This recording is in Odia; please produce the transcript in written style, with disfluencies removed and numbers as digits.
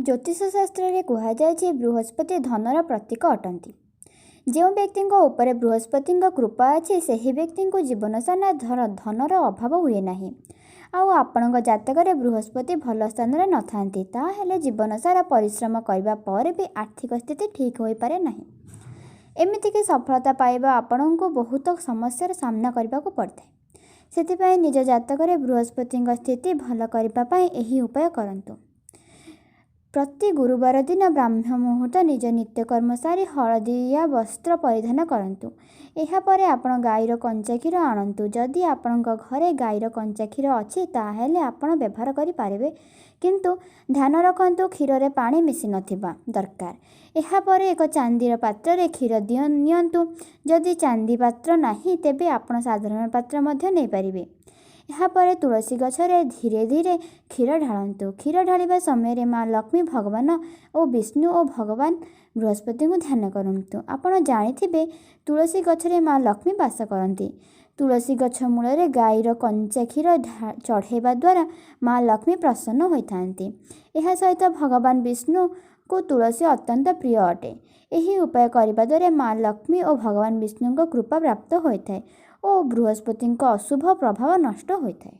ଜ୍ୟୋତିଷ ଶାସ୍ତ୍ରରେ କୁହାଯାଇଛି, ବୃହସ୍ପତି ଧନର ପ୍ରତୀକ ଅଟନ୍ତି। ଯେଉଁ ବ୍ୟକ୍ତିଙ୍କ ଉପରେ ବୃହସ୍ପତିଙ୍କ କୃପା ଅଛି, ସେହି ବ୍ୟକ୍ତିଙ୍କୁ ଜୀବନସାରା ଧନର ଅଭାବ ହୁଏ ନାହିଁ। ଆଉ ଆପଣଙ୍କ ଜାତକରେ ବୃହସ୍ପତି ଭଲ ସ୍ଥାନରେ ନଥାନ୍ତି, ତାହେଲେ ଜୀବନସାରା ପରିଶ୍ରମ କରିବା ପରେ ବି ଆର୍ଥିକ ସ୍ଥିତି ଠିକ୍ ହୋଇପାରେ ନାହିଁ। ଏମିତିକି ସଫଳତା ପାଇବା ଆପଣଙ୍କୁ ବହୁତ ସମସ୍ୟାର ସାମ୍ନା କରିବାକୁ ପଡ଼ିଥାଏ। ସେଥିପାଇଁ ନିଜ ଜାତକରେ ବୃହସ୍ପତିଙ୍କ ସ୍ଥିତି ଭଲ କରିବା ପାଇଁ ଏହି ଉପାୟ କରନ୍ତୁ। ପ୍ରତି ଗୁରୁବାର ଦିନ ବ୍ରାହ୍ମ ମୁହୂର୍ତ୍ତ ନିଜ ନିତ୍ୟକର୍ମ ସାରି ହଳଦିଆ ବସ୍ତ୍ର ପରିଧାନ କରନ୍ତୁ। ଏହାପରେ ଆପଣ ଗାଈର କଞ୍ଚା କ୍ଷୀର ଆଣନ୍ତୁ। ଯଦି ଆପଣଙ୍କ ଘରେ ଗାଈର କଞ୍ଚା କ୍ଷୀର ଅଛି, ତାହେଲେ ଆପଣ ବ୍ୟବହାର କରିପାରିବେ, କିନ୍ତୁ ଧ୍ୟାନ ରଖନ୍ତୁ, କ୍ଷୀରରେ ପାଣି ମିଶି ନଥିବା ଦରକାର। ଏହାପରେ ଏକ ଚାନ୍ଦିର ପାତ୍ରରେ କ୍ଷୀର ନିଅନ୍ତୁ। ଯଦି ଚାନ୍ଦି ପାତ୍ର ନାହିଁ, ତେବେ ଆପଣ ସାଧାରଣ ପାତ୍ର ମଧ୍ୟ ନେଇପାରିବେ। ଏହାପରେ ତୁଳସୀ ଗଛରେ ଧୀରେ ଧୀରେ କ୍ଷୀର ଢାଳନ୍ତୁ। କ୍ଷୀର ଢାଳିବା ସମୟରେ ମା ଲକ୍ଷ୍ମୀ, ଭଗବାନ ଓ ବିଷ୍ଣୁ ଓ ଭଗବାନ ବୃହସ୍ପତିଙ୍କୁ ଧ୍ୟାନ କରନ୍ତୁ। ଆପଣ ଜାଣିଥିବେ, ତୁଳସୀ ଗଛରେ ମା ଲକ୍ଷ୍ମୀ ବାସ କରନ୍ତି। ତୁଳସୀ ଗଛ ମୂଳରେ ଗାଈର କଞ୍ଚା କ୍ଷୀର ଚଢ଼େଇବା ଦ୍ୱାରା ମା ଲକ୍ଷ୍ମୀ ପ୍ରସନ୍ନ ହୋଇଥାନ୍ତି। ଏହା ସହିତ ଭଗବାନ ବିଷ୍ଣୁଙ୍କୁ ତୁଳସୀ ଅତ୍ୟନ୍ତ ପ୍ରିୟ ଅଟେ। ଏହି ଉପାୟ କରିବା ଦ୍ୱାରା ମା ଲକ୍ଷ୍ମୀ ଓ ଭଗବାନ ବିଷ୍ଣୁଙ୍କ କୃପା ପ୍ରାପ୍ତ ହୋଇଥାଏ ଓ ବୃହସ୍ପତିଙ୍କ ଅଶୁଭ ପ୍ରଭାବ ନଷ୍ଟ ହୋଇଥାଏ।